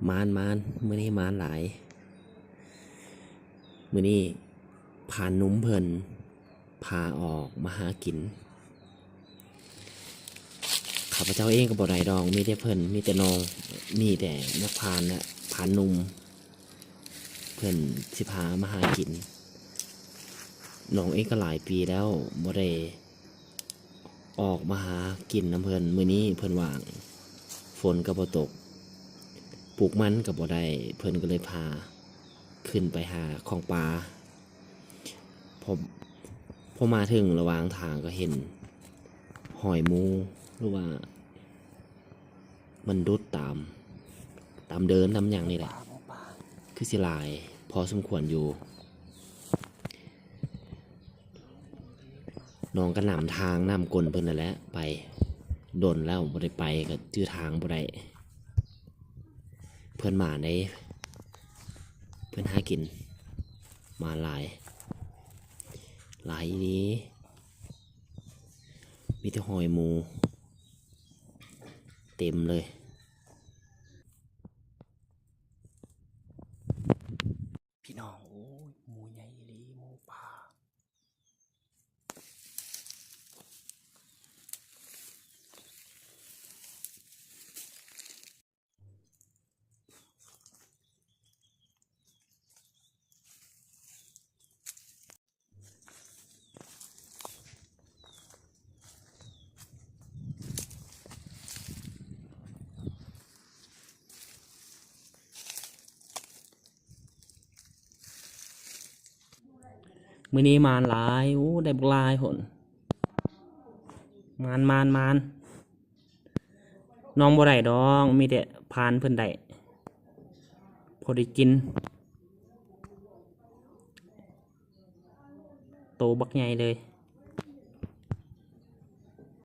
ມານ ມານ ມື້ນີ້ມານຫຼາຍ. ມື້ນີ້ພານໜຸ່ມເພິ່ນພາອອກມາຫາກິນ. ຂ້າພະເຈົ້າເອງກໍບໍ່ໄດ້ດອກ, ມີແຕ່ເພິ່ນ, ມີແຕ່ນ້ອງ, ມີແຕ່ນັກພານ ແລະ ພານໜຸ່ມ ເພິ່ນຊິພາມາຫາກິນ. ນ້ອງເອງກໍຫຼາຍປີແລ້ວບໍ່ໄດ້ອອກມາຫາກິນນຳເພິ່ນ. ມື້ນີ້ເພິ່ນວ່າງ, ຝົນກໍບໍ່ຕົກ, ປູກມັນກໍບໍ່ໄດ້, ເພິ່ນກໍເລີຍພາຂຶ້ນໄປຫາຂອງປ່າ. ພໍ ພໍມາເຖິງລະຫວ່າງທາງກໍເຫັນຮອຍໝູ ຫຼືວ່າມັນດຸດຕາມ ຕາມເດີ່ນຕາມຫຍັງນີ້ແຫຼະ, ຄືຊິຫຼາຍພໍສົມຄວນຢູ່. ນ້ອງກໍນຳທາງນຳກົ້ນເພິ່ນນັ້ນແຫຼະໄປ, ດົນແລ້ວບໍ່ໄດ້ໄປ ກໍຈື່ທາງບໍ່ໄດ້. ເພິ່ນມາໄດ໋, ເພິ່ນຫາກິນມາຫຼາຍ ຫຼາຍອີ່ຫຼີ, ມີແຕ່ຮອຍໝູເຕັມເລີຍ. ພີ່ນ້ອງ ໂອ້ຍ ໝູໃຫຍ່ອີ່ຫຼີ ໝູປ່າ. ມື້ນີ້ມານຫຼາຍ, ໂອ້ ໄດ້ບັກຫຼາຍພຸ້ນ. ມານ ມານ ມານ. ນ້ອງບໍ່ໄດ້ດອກ, ມີແຕ່ພານເພິ່ນໄດ້ ພໍໄດ້ກິນ. ໂຕບັກໃຫຍ່ເລີຍ.